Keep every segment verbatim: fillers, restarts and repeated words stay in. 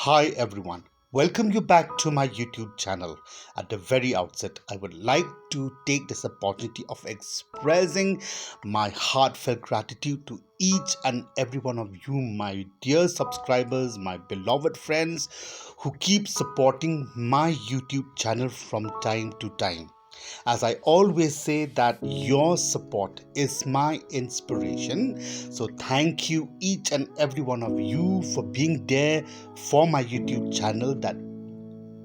Hi everyone, welcome you back to my YouTube channel. At the very outset, I would like to take this opportunity of expressing my heartfelt gratitude to each and every one of you, my dear subscribers, my beloved friends who keep supporting my YouTube channel from time to time. As I always say that your support is my inspiration. So thank you each and every one of you for being there for my YouTube channel that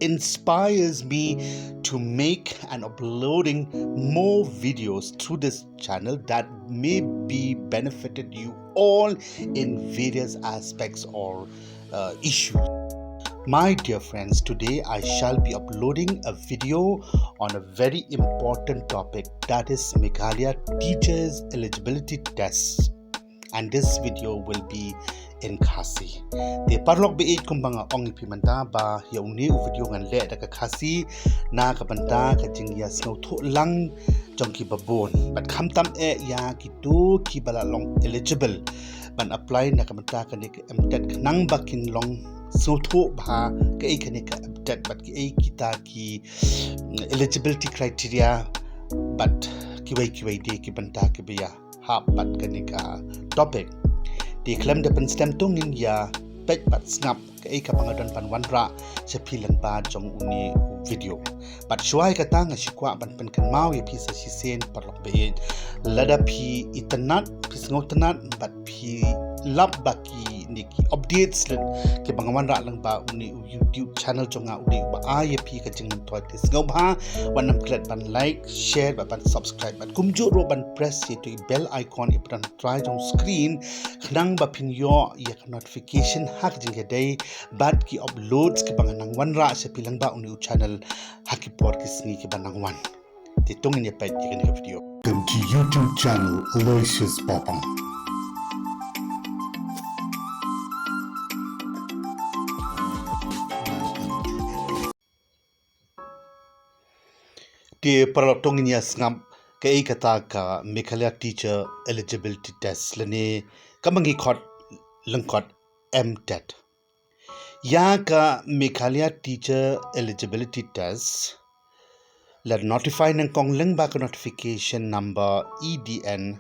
inspires me to make and uploading more videos through this channel that may be benefited you all in various aspects or uh, issues. My dear friends, today I shall be uploading a video on a very important topic, that is Meghalaya Teachers Eligibility Test. And this video will be in Khasi. Te paralok baieit, kumba nga ong ïa phi mynta ba ïa une u video ngan leh da ka Khasi na ka bynta ka jingïasngewthuh lang jong ki babun. Bad khamtam eh ïa kito kiba la long eligible ban apply na ka bynta kane ka MTET khnang ba kin long sngewthuh bha kaei kane ka MTET bad kaei kita ki eligibility criteria bad kiwei kiwei de ki bynta kiba ïa hap bad kane ka topic. Te khlem da pynstem to ngin ïa peit bad sngap kaei kaba nga don ban wanrah sha phi lyngba jong une u video. Bad shuwa ïa kata nga shu kwah ban pynkynmaw ïa phi sa shisien paralok baieit. Lada phi itynnad, phi sngewtynnad bad phi lap ba kine ki updates leh kiba nga wanrah lyngba une u YouTube channel jong nga u dei uba ai ïa phi ka jingmyntoi, te sngewbha wat nym klet ban like, share bad ban subscribe bad kumjuh ruh ban press ïa itu i bell icon iba don ha trai jong screen khnang ba phin ïoh ïa ka notification ha ka jingïadei bad ki uploads kiba ngan nang wanrah sha phi lyngba une u channel ha ki por ki sngi kiba nang wan. Te to ngin ïa peit ïa kane ka video. Welcome to YouTube channel Aloysius Bopang. Te paralok, to ngin ïa sngap kaei kata ka Meghalaya Teacher Eligibility Test lane kaba ngi khot lyngkot MTET. Ïa ka Meghalaya Teacher Eligibility Test la notify nyngkong lyngba ka notification number E D N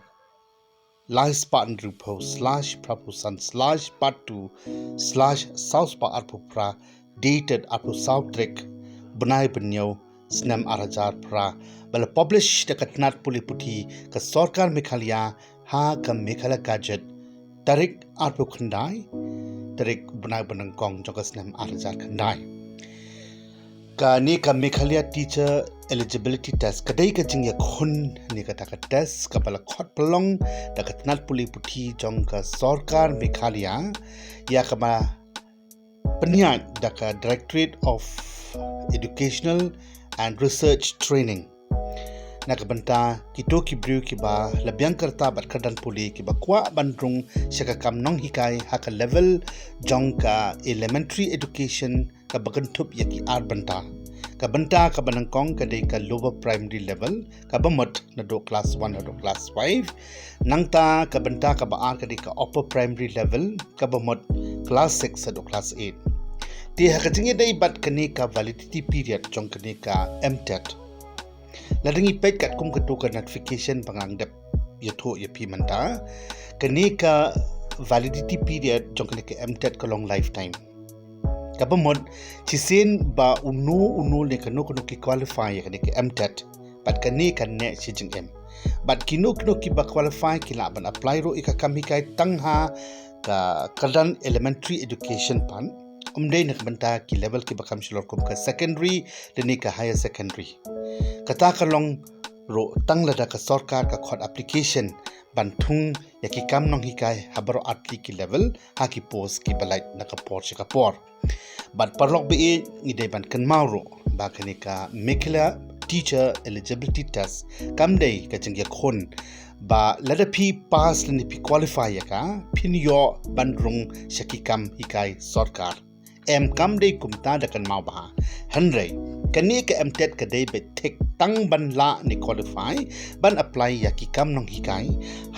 lai spah hynriewphew slash phraphew san slash part two slash saw spah arphew phra, dated arphew saw tarik bnai ba hynñiew snem ar hajar phra, ba la publish da ka tnat pule puthi ka Sorkar Meghalaya ha ka Meghalaya Gazette, tarik arphew khyndai tarik bnai ba nyngkong jong ka snem ar hajar khyndai. Kane ka Meghalaya Teacher Eligibility Test ka dei ka jingïakhun ne kata ka test kaba la khot pynlong da ka tnat pule puthi jong ka Sorkar Meghalaya, ïa kaba pynïaid da ka Directorate of Educational and Research Training. Na ka bynta kito ki briew kiba la biang ka rta bad kyrdan pule kiba kwah ban rung sha ka kam nonghikai ha ka level jong ka elementary education kaba kynthup ïa ki ar bynta. Ka bynta kaba nyngkong ka dei ka lower primary level, kaba mut naduh class one haduh class five. Nangta ka bynta kaba ar ka dei ka upper primary level, kaba mut class six haduh class eight. Te ha ka jingïadei bad kane ka validity period jong kane ka MTET, lada ngi peit katkum kato ka notification ba nga dep ïathuh ïa phi mynta, kane ka validity period jong kane ka MTET ka long lifetime. Kaba mut shisien ba uno uno ne kano kano ki qualify ïa kane ka MTET, bad kane kan neh shi jingim. Bad kino kino kiba qualify ki lah ban apply ruh ïa ka kam hikai tang ha ka kyrdan elementary education pat, ym dei na ka bynta ki level kiba kham shlur kum ka secondary lane ka higher secondary. Kata ka long ruh tang lada ka sorkar ka khot application ban thung ïa ki kam nonghikai ha baroh artylli ki level ha ki post kiba lait na ka por sha ka por. Bad paralok baieit, ngi dei ban kynmaw ruh ba kane ka Meghalaya Teacher Eligibility Test kam dei ka jingïakhun ba lada phi pass lane phi qualify ïa ka, phin ïoh ban rung sha ki kam hikai sorkar. Em, kam dei kumta, da kynmaw bha. Hynrei Kane ka MTET ka dei beit thik tang ban lah ne qualify ban apply ïa ki kam nonghikai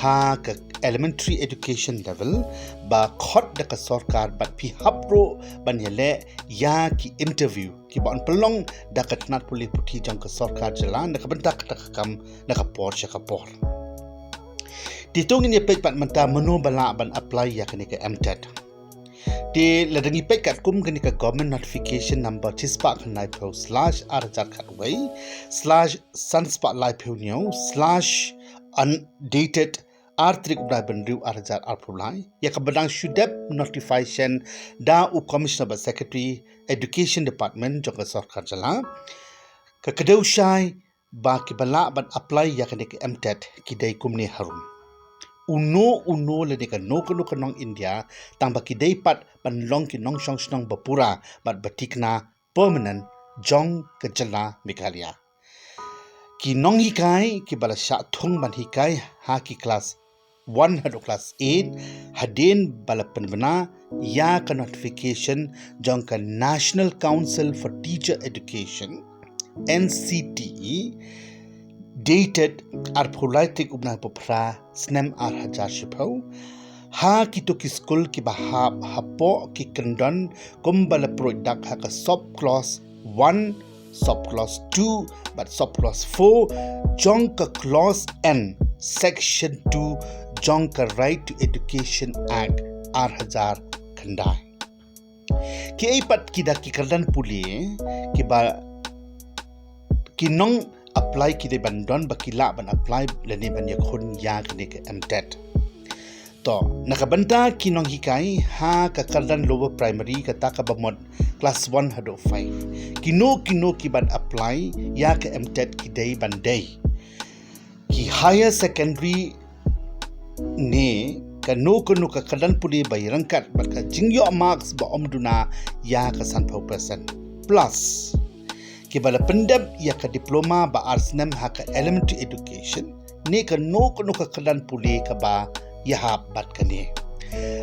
ha ka elementary education level ba khot da ka sorkar bad phi hap ruh ban ïaleh ïa ki interview kiba yn pynlong da ka tnat pule puthi jong ka sorkar jylla na ka bynta kata ka kam na ka por sha ka por. Te to ngin ïa peit pat mynta mano ba lah ban apply ïa kane ka MTET. Te lada ngi peit katkum kane ka government notification number shispah khyndaiphew slash ar hajar khatwei slash sanspah laiphew hynñiew slash undated ar tarik u bnai ba hynriew ar hajar arphew lai, ïa kaba dang shu dep notification da u Commissioner bad Secretary Education Department jong ka sorkar jylla, ka kdew shai ba kiba lah ban apply ïa kane ka MTET ki dei kumne harum. Uno uno lane kano kano ka nong India, tang ba ki dei pat ban long ki nongshong shnong ba pura bad ba thikna permanent jong ka jylla Meghalaya. Ki nonghikai kiba la shah thung ban hikai ha ki class one haduh class eight, hadien ba la pynbna ïa ka notification jong ka National Council for Teacher Education, NCTE, dated arphew lai tarik u bnai ba phra snem ar hajar shiphew, ha kito ki skul kiba hap hapoh ki kyndon kumba la pynroi dak ha ka sub clause one, sub clause two bad sub clause four jong ka clause N, section two jong ka Right to Education Act ar hajar khyndai. Ki ei pat ki da ki kyrdan pule kiba ki nong apply ki dei ban don ba ki lah ban apply lane ban ïakhun ïa kane ka MTET. To, na ka bynta ki nonghikai ha ka kyrdan lower primary, kata kaba mut class one haduh five, kino kino ki ban apply ïa ka MTET ki dei ban dei ki higher secondary ne kano kano ka kyrdan pule ba ïaryngkat bad ka jingïoh marks ba ym duna ïa ka sanphew percent plus kiba la pyndep ïa ka diploma ba ar snem ha ka elementary education ne kano kano ka kyrdan pule kaba ïahap bad kane,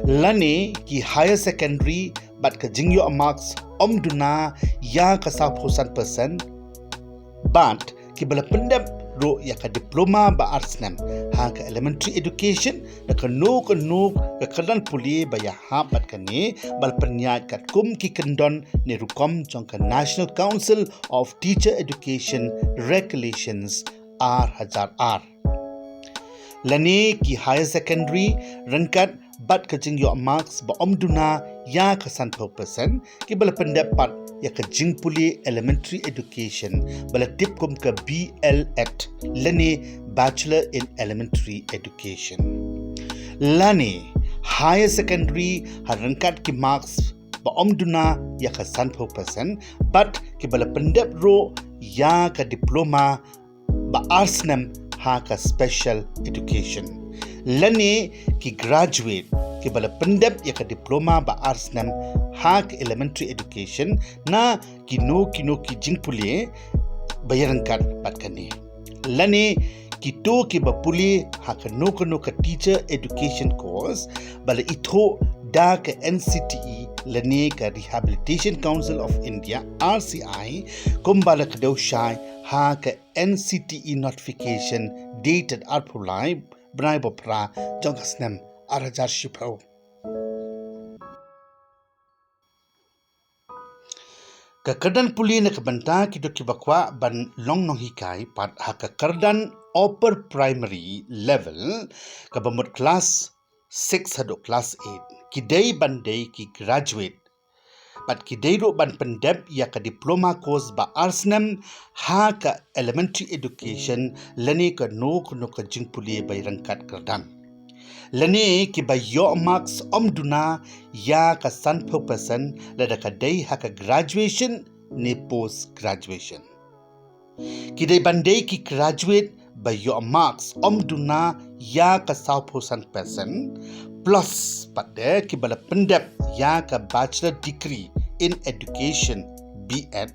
lane ki higher secondary bad ka jingïoh marks ym duna ïa ka sawphew san percent bad kiba la pyndep ruh ïa ka diploma ba ar snem ha ka elementary education na kano kano ka kyrdan pule ba ïahap bad kane, ba la pynïaid katkum ki kyndon ne rukom jong ka National Council of Teacher Education Regulations ar hajar ar. Lane ki higher secondary ryngkat bad ka jingïoh marks ba ym duna ïa ka sanphew percent kiba la pyndep pat ïa ka jingpule elementary education ba la tip kum ka B L Ed lane Bachelor in Elementary Education. Lane higher secondary ha ryngkat ki marks ba ym duna ïa ka sanphew percent bad kiba la pyndep ruh ïa ka diploma ba ar snem ha ka special education. Lane ki graduate kiba la pyndep ïa ka diploma ba ar snem ha ka elementary education na kino kino ki jingpule ba ïaryngkat bad kane. Lane kito kiba pule ha kano kano ka teacher education course ba la ithuh da ka N C T E lane ka Rehabilitation Council of India, R C I, kumba la kdew shai ha ka N C T E notification dated arphew lai bnai ba phra jong ka snem ar hajar shiphew. Ka kyrdan pule na ka bynta kito kiba kwah ban long nonghikai pat ha ka kyrdan upper primary level kaba mut class six haduh class eight ki dei ban dei ki graduate bad ki dei ruh ban pyndep ïa ka diploma course ba ar snem ha ka elementary education lane kano kano ka jingpule ba ïaryngkat kyrdan. Lane kiba ïoh marks ym duna ïa ka sanphew percent lada ka dei ha ka graduation ne post graduation. Ki dei ban dei ki graduate ba ïoh marks ym duna ïa ka sawphew san percent plus pat de kiba la pyndep ïa ka Bachelor Degree in Education, B Ed,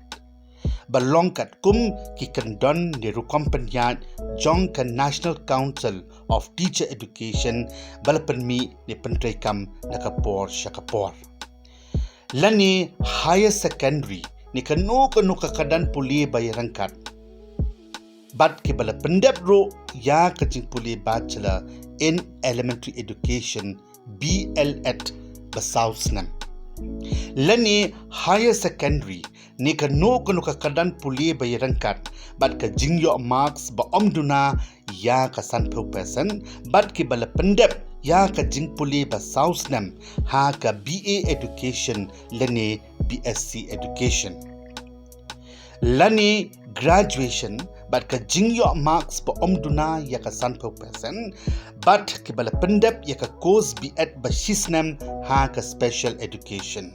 ba long katkum ki kyndon ne rukom pynïaid jong ka National Council of Teacher Education ba la pynmih ne pyntreikam na ka por sha ka por. Lane higher secondary Kano kano ka kyrdan pule ba ïaryngkat bad kiba la pyndep ruh ïa ka jingpule Bachelor in Elementary Education, B L Ed, ba saw snem, lane Higher Secondary ne kano kano ka kyrdan pule ba ïaryngkat bad ka jingïoh marks ba ym duna ïa ka sanphew percent bad kiba la pyndep ïa ka jingpule ba saw snem ha ka B A Education lane B S C Education, lane Graduation bad ka jingïoh marks ba ym duna ïa ka sanphew percent bad kiba la pyndep ïa ka course B Ed ba shi snem ha ka Special Education,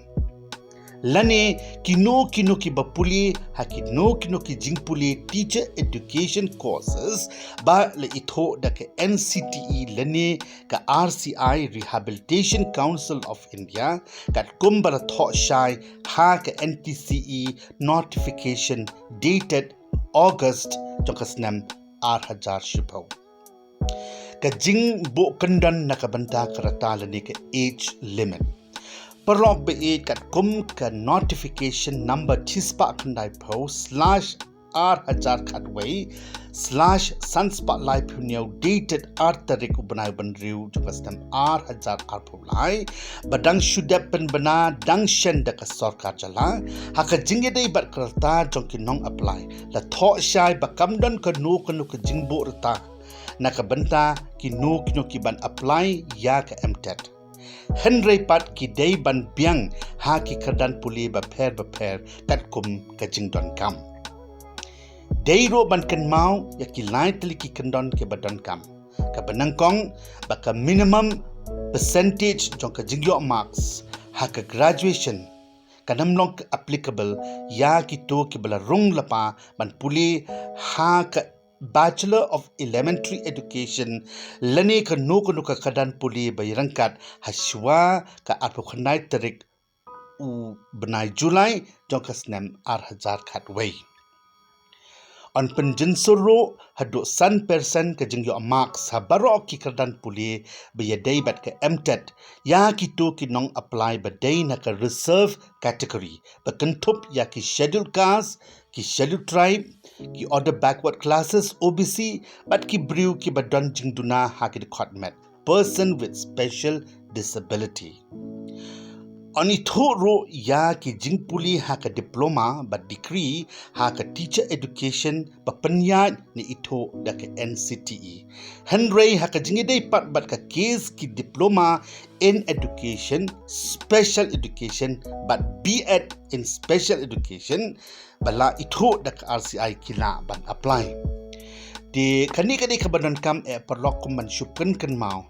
lane kino kino kiba pule ha kino kino ki jingpule Teacher Education Courses ba la ithuh da ka N C T E lane ka R C I, Rehabilitation Council of India, katkum ba la thoh shai ha ka N T C E notification dated August jong ka snem ar hajar shiphew. Ka jingbuh kyndon na ka bynta ka rta lane ka age limit, paralok ba ïeit, katkum ka notification number shispah khyndaiphew slash ar hajar khatwei slash sanspah laiphew hynñiew, dated ar tarik u bnai ba hynriew jong ka snem ar hajar arphew lai, ba dang shu dep pynbna dang shen da ka sorkar jylla, ha ka jingïadei bad ka rta jong ki nong apply, la thoh shai ba kam don kano kano ka jingbuh rta na ka bynta kino kino ki ban apply ïa ka M TET, hynrei pat ki dei ban biang ha ki kyrdan pule bapher bapher katkum ka jingdonkam. Dei ruh ban kynmaw ïa ki lai tylli ki kyndon kiba donkam, kaba nyngkong ba ka minimum percentage jong ka jingïoh marks ha ka graduation kan ym long applicable ïa kito kiba la rung lypa ban pule ha ka Bachelor of Elementary Education lane kano kano ka kyrdan pule ba ïaryngkat hashwa ka arphew khyndai tarik u bnai July jong ka snem ar hajar khatwei. Yn pynjynsur ruh haduh san percent ka jingïoh marks ha baroh ki kyrdan pule ba ïadei bad ka M TET ïa kito ki nong apply ba dei na ka reserve category, ba kynthup ïa ki Scheduled Caste, ki Scheduled Tribe, ki Other Backward Classes, O B C, bad ki briew kiba don jingduna ha ki dkhot met, Person with Special Disability. Yn ithuh ruh ïa ki jingpule ha ka diploma bad degree ha ka Teacher Education ba pynïaid ne ithuh da ka N C T E. Hynrei ha ka jingïadei pat bad ka case ki Diploma in Education, Special Education bad B Ed in Special Education ba la ithuh da ka R C I ki lah ban apply. Te kane ka dei kaba donkam, eh paralok, kum ban shu pynkynmaw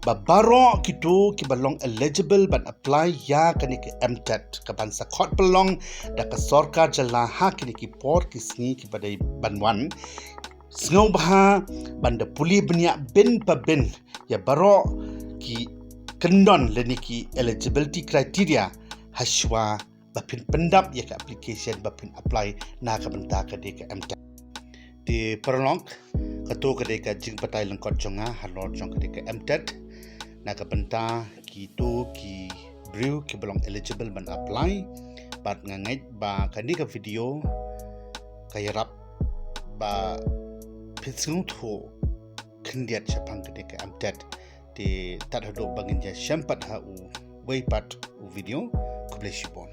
ba baroh kito kiba long eligible ban apply ïa kane ka M TET kaban sa khot pynlong da ka sorkar jylla ha kine ki por ki sngi kiba dei ban wan, sngewbha ban da pule bniah bin pa bin ïa baroh ki kyndon lane ki eligibility criteria hashwa ba phin pyndap ïa ka application ba phin apply na ka bynta ka dei ka M TET. Te paralok, kato ka dei ka jingbatai lyngkot jong nga halor jong ka dei ka M TET na ka bynta kito ki briew kiba long eligible ban apply. Bad nga ngeit ba kane ka video ka ïarap ba phin sngewthuh khyndiat shaphang ka dei ka M TET. Te tad haduh ba ngin ïashem pat ha uwei pat u video, khublei shibun.